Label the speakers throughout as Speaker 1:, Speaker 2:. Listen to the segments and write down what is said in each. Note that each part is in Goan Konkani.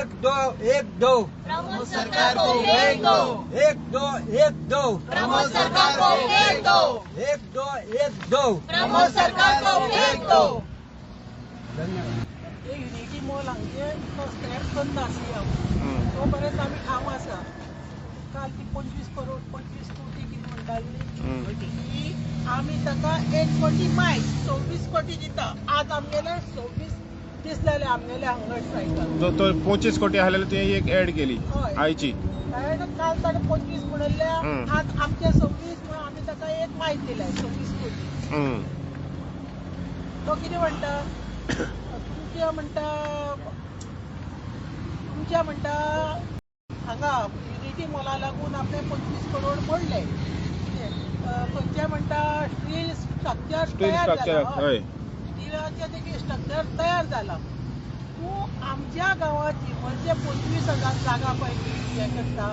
Speaker 1: 1 2 1 2,
Speaker 2: Pramod सरकार को फेंक दो,
Speaker 1: 1 2 1 2,
Speaker 2: प्रमोद सरकार को फेंक दो,
Speaker 1: 1 2 1 2,
Speaker 2: प्रमोद सरकार को फेंक दो।
Speaker 1: धन्यवाद।
Speaker 3: ते युनिटी मॉल हांगे तो स्क्रॅप बंद आसली हांव तो पर्यंत आमी ठाम आसा। काल ती 25 करोड 25 कोटी कितें म्हणटाली ती आमी ताका 1 कोटी मायज 26 कोटी दिता। आज आमगेले 26 दीस जाले आमगेले हंगर स्ट्रायकाक।
Speaker 4: तो 25 कोटी आसलेले तुवें एक एड केली आयची।
Speaker 3: कारण काल ताणें 25 म्हणिल्ले, आज आमचे 26 म्हणून आमी ताका एक मायज दिले 26 कोटी। तो कितें म्हणटा, तुमच्या म्हणटा, तुमच्या म्हणटा हांगा युनिटी मॉला लागून आपले 25 करोड मोडले। खंयचे म्हणटा स्टील स्ट्रक्चर तयार जाला, स्टिलाचे ते स्ट्रक्चर तयार जाला। तूं आमच्या गांवांत चिंबलचे 25,000 जागा पळय हें करता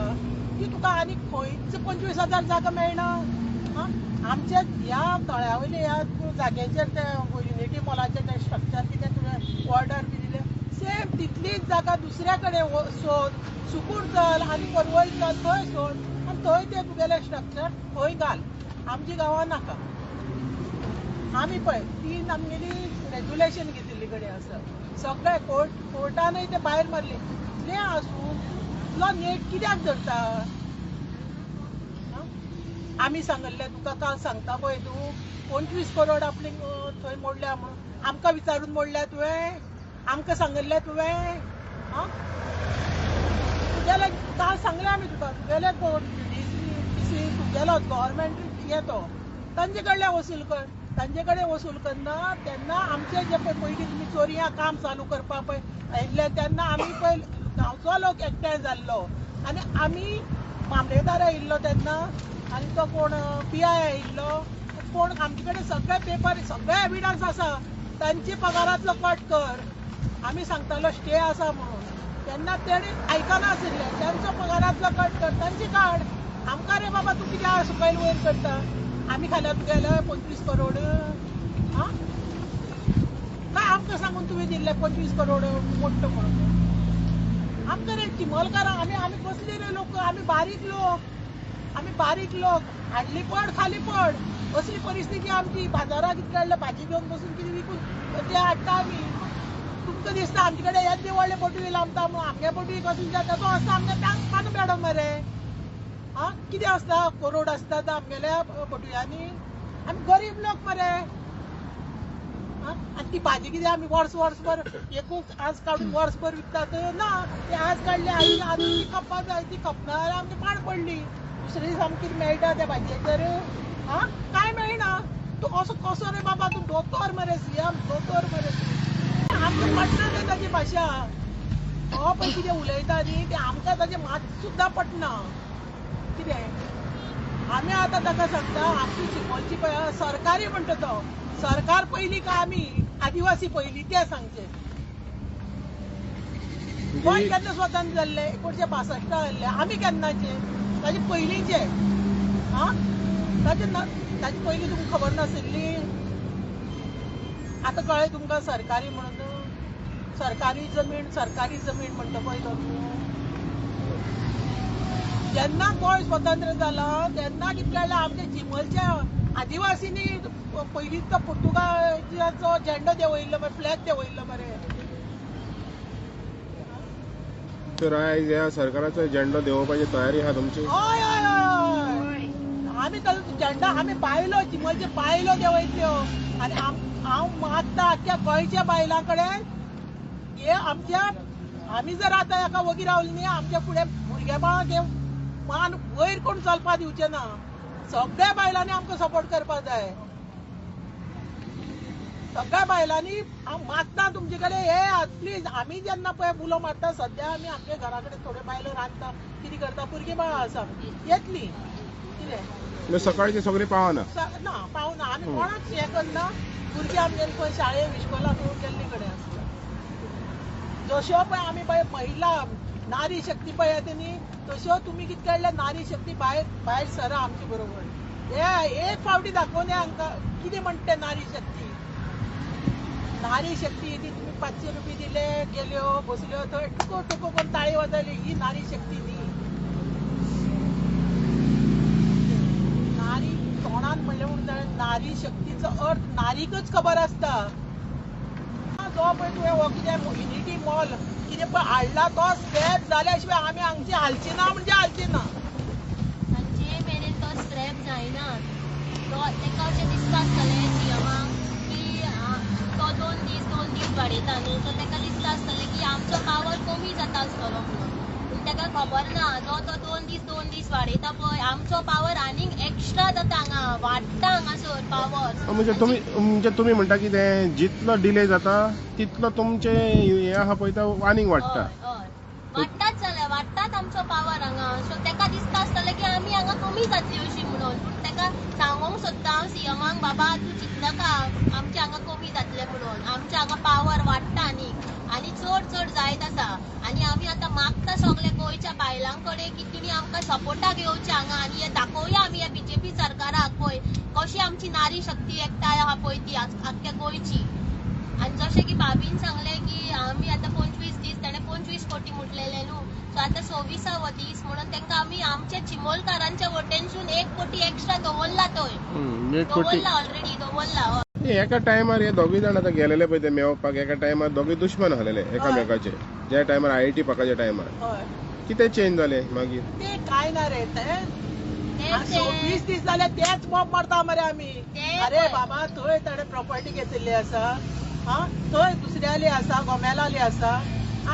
Speaker 3: ती तुका आनी खंयच 25,000 जागा मेळना। आमच्या ह्या तळ्या वयल्या ह्या जाग्याचेर ते युनिटी मॉलाचें तें स्ट्रक्चर कितें तुवें ऑर्डर बी दिलें, सेम तितलीच जागा दुसऱ्या कडेन सोद, सुकूर चल आनी परवय चल, थंय सोद आनी थंय तें तुगेलें स्ट्रक्चर थंय घाल, आमच्या गांवांत नाका। आमी पळय तीन आमगेली रेग्युलेशन घेतिल्ली कडेन आसा, सगळे कोर्टानय ते भायर मारले। इतलें आसून इतलो नेट कित्याक धरता? आमी सांगल्लें तुका काल सांगता पळय तूं 25 करोड आपले थंय मोडल्या म्हणून आमकां विचारून मोडल्या तुवें, आमकां सांगल्लें तुवें। आं तुगेलें काल सांगलें आमी तुका, तुगेलें कोर्ट डीसी तुगेलो गव्हर्मेंट येतो तांचे कडल्यान वसूल कर, तांचे कडेन वसूल करना तेन्ना आमचे जे पळय पयलीं तुमी चोरयां काम चालू करपाक पळय आयिल्ले तेन्ना आमी पळय गांवचो लोक एकठांय जाल्लो आनी आमी मामलेदार आयिल्लो तेन्ना आनी तो कोण पी I आयिल्लो कोण, आमचे कडेन सगळे पेपर सगळे एविडन्स आसा, तांचे पगारांतलो कट कर आमी सांगतालो स्टे आसा म्हणून, तेन्ना तेणी आयकनाशिल्ले। तांचो पगारांतलो कट कर, तांचे काड, आमकां रे बाबा तूं कित्याक सकयल वयर करता? आमी खाल्या तुगेले 25 करोड। आं काय आमकां सांगून तुवें दिल्ले 25 करोड मोडटा म्हणून? आमकां रे चिंबलकारां आमी आमी कसले रे लोक, आमी बारीक लोक, आमी बारीक लोक, हाडली पड खाली पड असली परिस्थिती आमची। बाजाराक कितें काडलें भाजी घेवन बसून कितें विकून ते हाडटा आमी। तुमकां दिसता आमचे कडेन येदे व्हडले बोटवी लांबता म्हणून, आमगे बोटवी कशें जाता तो आसता आमगे पान पेडो मरे। आं कितें आसता करोड आसता तो आमगेल्या बोटव्यांनी, आमी गरीब लोक मरे। आं आनी ती भाजी कितें आमी वर्स वर्सभर एकूच आज काडून वर्सभर विकतात ना, ती आज काडली आनी आज ती खपपाक जाय, ती खपना जाल्यार आमची पाड पडली। दुसरे दीस आमकां कितें मेळटा त्या भाजयेचेर? आं कांय मेळना। तूं असो कसो रे बाबा, तूं दोतोर मरे, सीएम दोतोर मरे। आमकां पटना रे ताची भाशा, हो पळय कितें उलयता न्ही तें आमकां ताचें मात सुद्दां पटना। कितें आमी आतां ताका सांगता, आमची चिंबलची पळय सरकारी म्हणटा तो, सरकार पयलीं काय आमी आदिवासी पयलीं तें सांगचें। गोंय केन्ना स्वतंत्र जाल्लें? 1962 जाल्लें। आमी केन्नाचे? ताजे पयलींचे। आं ताजे ताजे पयलीं तुमकां खबर नाशिल्ली? आतां कळ्ळें तुमकां सरकारी म्हणून, सरकारी जमीन, सरकारी जमीन म्हणटा पळय तो तूं। जेन्ना गोंय स्वतंत्र जाला तेन्ना कितें जालें, आमच्या चिंबलच्या आदिवासींनी पयलींच तो पुर्तुगाजाचो झेंडो देंवयिल्लो मरे, फ्लॅग देंवयिल्लो मरे।
Speaker 4: तर आयज ह्या सरकाराचो झेंडो देंवोवपाची तयारी आहा तुमची?
Speaker 3: हय हय हय, आमी ताजो झेंडो आमी बायलो चिंबलच्यो बायलो देंवयतल्यो। आनी हांव मागता आख्ख्या गोंयच्या बायलां कडेन, हे आमच्या आमी जर आतां हाका वगी रावली न्ही, आमच्या फुडें भुरगे बाळांक हे मान वयर कोण चलपाक दिवचे ना। सगळ्या बायलांनी आमकां सपोर्ट करपाक जाय, सगळ्या बायलांनी। हांव मागता तुमचे कडेन हे प्लीज, आमी जेन्ना पळय उलो मारता, सद्या आमी आमच्या घरा कडेन थोड्यो बायलो रांदता कितें करता, भुरगीं बाळां आसा आमची, येतली कितें
Speaker 4: सकाळची सगळीं पावना
Speaker 3: ना, पावना आमी कोणाक हें करना। भुरगीं आमगेली खंय शाळेक इश्कोलाक गेल्ले कडेन आसता। जश्यो पळय आमी पळय महिला नारी शक्ती पळय येता न्ही, तश्यो तुमी कितें काडल्या नारी शक्ती भायर भायर सरा आमचे बरोबर। हे एक फावटी दाखोवन हांकां कितें म्हणटा नारी शक्ती, नारी शक्ती ती तुमी 500 रुपये दिले, गेल्यो बसल्यो थंय टुको टुको करून ताळी वाजयली. ही नारी शक्ती न्ही. नारी तोंडान म्हणलें म्हणून जाणा, नारी शक्तीचो अर्थ नारीकच खबर आसता. जो पळय तुवें हो कितें युनिटी मॉल कितें पळय हाडला तो स्क्रॅप जाल्या शिवाय आमी हांगची हालची ना, म्हणजे हालची ना.
Speaker 5: आनी जे मेरेन तो स्क्रॅप जायना तो ताका अशें दिसता आसतलें सीएमाक की तो 2 दीस 2 दीस वाडयता न्हू, सो ताका दिसता आसतलें की आमचो पावर कमी जाता आसतलो म्हणून. पूण ताका खबर ना जो तो 2 दीस 2 दीस वाडयता पळय आमचो पावर आनीक एक्स्ट्रा जाता, हांगा वाडटा हांगासर पावर.
Speaker 4: म्हणजे तुमी म्हणजे तुमी म्हणटा की तें जितलो डिले जाता तितलो तुमचें हें आहा पळय तो आनीक वाडटा.
Speaker 5: हय हय वाडटाच जाल्यार वाडटाच आमचो पावर हांगा. सो ताका दिसता आसतलें की आमी हांगा कमी जातली अशी म्हणून. पूण ताका सांगूंक सोदता हांव सीएमाक, बाबा तूं चिंतनाका आमचे हांगा कमी जातलें म्हणून, आमचे हांगा पावर वाडटा आनीक आनी चड चड जायत आसा. आनी आमी आतां मागता सगळे गोंयच्या बायलां कडेन की तिणी आमकां सपोर्टाक येवचें हांगा आनी हें दाखोवया आमी ह्या बीजेपी सरकाराक पळय कशी आमची नारी शक्ती एकठांय आहा पळय ती आख्ख्या गोंयची. आनी जशें की भाभीन सांगलें की आमी आतां 25 दीस ताणें 25 कोटी म्हटलेलें न्हू, सो आतां 26वो दीस म्हणून तांकां आमी आमच्या चिमोलकारांच्या वटेनसून 1 कोटी एक्स्ट्रा दवरला थंय.
Speaker 4: 1 कोटी
Speaker 5: दवरला ऑलरेडी दवरला. हय.
Speaker 4: एका टायमार हे दोगूय जाण आतां गेलेले पळय ते मेवपाक, एका टायमार दोगूय दुश्मन आसलेले एकामेकाचे, ज्या टायमार IIT पाकाच्या टायमार.
Speaker 3: हय
Speaker 4: कितें चेंज जालें मागीर?
Speaker 3: ते काय ना रे, ते
Speaker 5: तेच
Speaker 3: 26 दीस जाले तेच मॉब मारता मरे आमी.
Speaker 5: ते
Speaker 3: अरे
Speaker 5: पळय.
Speaker 3: बाबा थंय ताणें प्रॉपर्टी घेतिल्ली आसा, हा थंय दुसऱ्याली आसा, गोमेलाली आसा.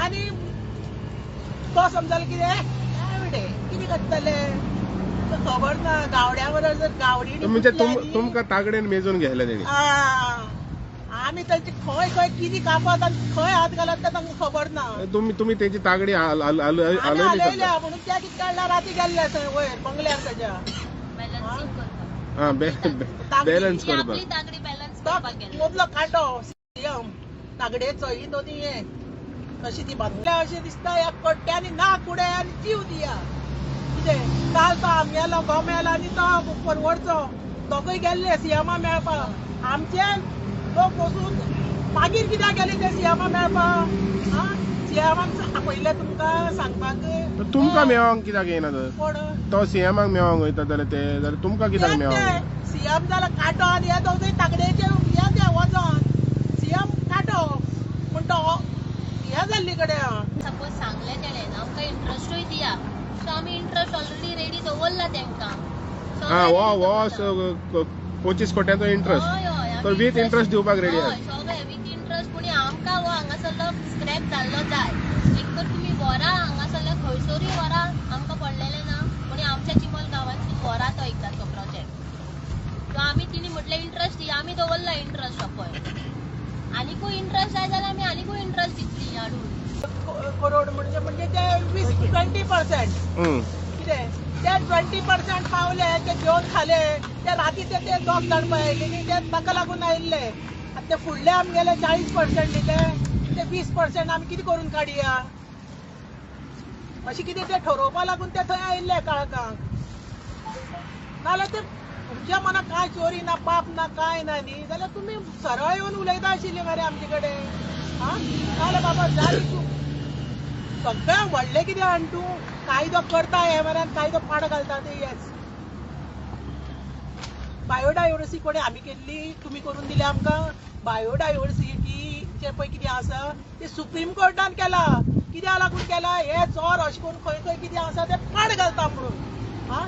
Speaker 3: आनी तो समजल कितें काय कितें करतले खबर ना. गावड्या बरोबर जर गावडी
Speaker 4: म्हणजे तुमकां तागडेन मेजून घेतले तेणी.
Speaker 3: आमी तांची खंय खंय कितें कापत आनी खंय हात घालत ते तांकां खबर ना.
Speaker 4: तुमी तुमी तेंची तागडी
Speaker 3: आमी
Speaker 4: हालयली.
Speaker 3: हालयल्या म्हणून त्या कितें काडला राती गेल्ले थंय वयर बंगल्यार ताज्या.
Speaker 5: बॅलन्सींग करपाक.
Speaker 4: हा बॅलन्स
Speaker 5: ती
Speaker 4: करपाक
Speaker 5: आपली तागडी बॅलन्स
Speaker 3: तो
Speaker 5: करपाक गेल्ले.
Speaker 3: मदलो कांटो सीएम तागडेचो ही दोनी हे अशी ती बांदल्या अशें दिसता. ह्या कट्ट्यांनी ना कुडे आनी जीव दिया. कितें काल तो आमगेलो गोमेल आनी तो परवडचो दोगूय गेल्ले सीएमा मेळपाक. आमचे लोक वचून मागीर कित्याक गेले ते सीएमा मेळपाक? आं सीएमाक आपयले तुमकां सांगपाक.
Speaker 4: तुमकां मेवोंक कित्याक येयना तर?
Speaker 3: कोण
Speaker 4: तो सीएमाक मेवोंक वयता जाल्यार ते जाल्यार तुमकां कित्याक मेवोंक?
Speaker 3: सीएम जाल्यार कांटो आनी हे दोगूय तागडेचे हे ते वचोन सीएम कांटो पूण तो हे जाल्ली कडेन.
Speaker 5: सपोज सांगलें तेणें आमकां इंट्रस्टूय दिया, सो आमी इंट्रस्ट ऑलरेडी रेडी दवरला तेंकां.
Speaker 4: हा हो हो 25 कोट्यांचो इंट्रस्ट
Speaker 5: हय हय
Speaker 4: तो विथ इंट्रस्ट दिवपाक रेडी
Speaker 5: हय
Speaker 4: आसा.
Speaker 5: सगळे विथ इंट्रस्ट. पूण आमकां हो हांगासरलो स्क्रॅप जाल्लो जाय. एक तर तुमी व्हरा हांगासरलो खंयसरूय व्हरा, आमकां पडलेलें ना, पूण आमच्या चिमोल गांवांतसून व्हरा तो एकदांचो प्रोजेक्ट. सो आमी तिणी म्हटलें इंट्रस्ट दिया, आमी दवरला इंट्रस्ट पळय. आनिकूय इंट्रस्ट जाय जाल्यार आमी आनिकूय इंट्रस्ट दितली हाडून.
Speaker 3: करोड म्हणजे म्हणजे ते 20-20% कितें ते 20% पावले, ते जेवन खाले ते राती ते ते दोग जाण पळय आयले न्ही ते ताका लागून आयिल्ले. आतां ते फुडले आमगेले 40% न्ही ते ते 20% आमी कितें करून काडया अशें कितें ते ठरोवपा लागून ते थंय आयिल्ले काळखांक. नाजाल्यार ते तुमच्या मनाक कांय चोरी ना पाप ना कांय ना न्ही जाल्यार तुमी सरळ येवन उलयता आशिल्ले मरे आमचे कडेन. आं नाजाल्यार बाबा जाली चूक. सगळ्यांक व्हडलें कितें आण तूं कायदो करता हे मरे आनी कायदो पाड घालता ते. येस बायोडायवर्सिटी कोणें आमी केल्ली, तुमी करून दिली आमकां. बायोडायवर्सिटीचें पळय कितें आसा तें सुप्रीम कोर्टान केलां. कित्याक लागून केलां? हे चोर अशें करून खंय खंय कितें आसा तें पाड घालता म्हणून. आं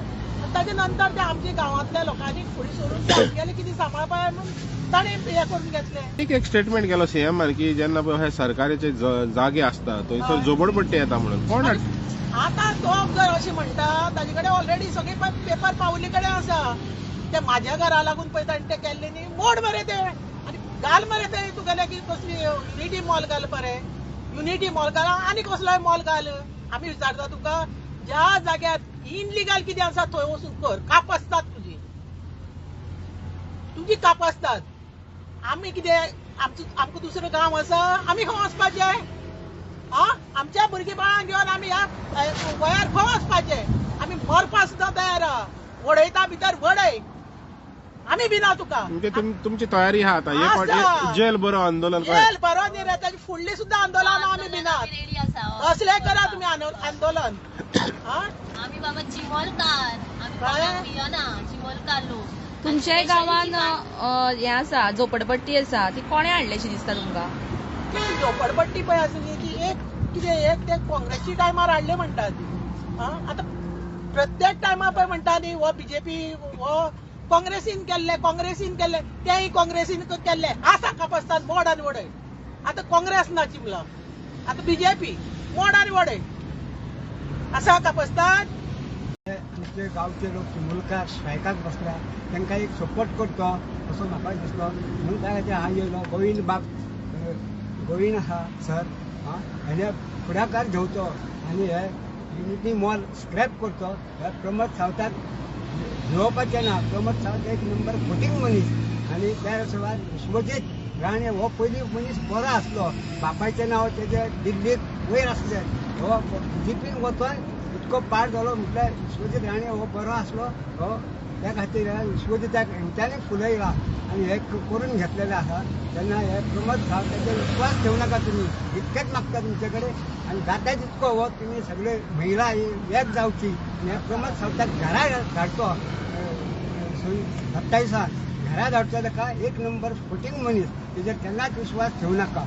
Speaker 3: ताजे नंतर ते आमच्या गांवांतल्या लोकांनी फुडें सरून ते आमगेलें कितें सांबाळपा म्हणून ताणें हें करून घेतलें.
Speaker 4: एक स्टेटमेंट केलो सीएमान की जेन्ना पळय सरकाराचे जागे आसता थंयसर झोपडपट्टी येता म्हणून. कोण
Speaker 3: आतां तो जर अशें म्हणटा ताजे कडेन ऑलरेडी सगळे पेपर पावल्ले कडेन आसा. ते म्हाज्या घरा लागून पळय ताणें ते केल्ले न्ही, मोड मरे ते आनी घाल मरे ते तुगेले की कसली युनिटी मॉल घाल मरे, युनिटी मॉल घाल आनी कसलोय मॉल घाल. आमी विचारता तुका ज्या जाग्यार इनलिगल कितें आसा थंय वचून कर, काप आसतात तुजी, तुजी काप आसतात. आमी कितें आमचो आमकां दुसरो गांव आसा, आमी खंय वचपाचें? आं आमच्या भुरगीं बाळांक घेवन आमी ह्या वयार खंय वचपाचें? आमी मरपा सुद्दां तयार आहा. वडयता भितर वडय, आमी भिना तुका.
Speaker 4: म्हणजे तुमची तयारी आहा आता हे
Speaker 3: आसा.
Speaker 4: जेल बरो आंदोलन काय?
Speaker 3: जेल बरो न्ही रे, ताजी फुडली सुद्दां आंदोलनां आमी भिनात.
Speaker 5: रेडी आसा हय.
Speaker 3: असले करा तुमी आंदोलन. हा?
Speaker 5: आमी बाबा चिमोलकार, आमी
Speaker 3: कळ्ळें?
Speaker 5: कोणाक भियना, चिमोलकार लोक.
Speaker 6: तुमच्या गांवान हें आसा, झोपडपट्टी आसा, ती कोणें हाडलेशी दिसता तुमकां?
Speaker 3: ती झोपडपट्टी पळय आसा न्ही, ती एक कितें एक ते काँग्रेसची टायमार हाडले म्हणटा ती. आतां प्रत्येक टायमार पळय म्हणटा न्ही, हो बीजेपी हो काँग्रेसीन केल्ले, काँग्रेसीन केल्ले, तेय काँग्रेसीन केल्ले. आसा कापस्तान मोड आनी वडय. आतां काँग्रेस ना चिमला, आतां बीजेपी मोड आनी वडय. आसा कापस्तान.
Speaker 1: आमचे गांवचे लोक चिमुलकार स्ट्रायकाक बसल्या, तांकां एक सपोर्ट करचो असो म्हाका दिसलो, म्हणून त्या खातीर हांव येयलो. गोविंद बाब गोविंद आहा सर, हेणे फुडाकार घेवचो आनी हे युनिटी मॉल स्क्रॅप करचो. हे प्रमोद सावंताक घेवपाचें ना. प्रमोद सावंत एक नंबर फटींग मनीस आनी त्या सुवात विश्वजीत राणे हो पयलीं मनीस बरो आसलो, बापायचें नांव तेजें दिल्लीक वयर आसलें. हो बीजेपीन वचोन इतको पाड जालो म्हटल्यार विश्वजीत राणे हो बरो आसलो. हो त्या खातीर विश्वजिताक हेंच्यांनी फुलयला आनी हे करून घेतलेलें आसा. तेन्ना हे प्रमोद सावंताचेर विश्वास ठेवू नाका तुमी, इतकेच मागता तुमचे कडेन. आनी जाता तितको हो तुमी सगळे महिला एक जावची आनी ह्या प्रमोद सावंताक घरा धाडचो. 27 घरा धाडचो ताका, एक नंबर फटींग मनीस, तेजेर केन्नाच विश्वास ठेवू नाका.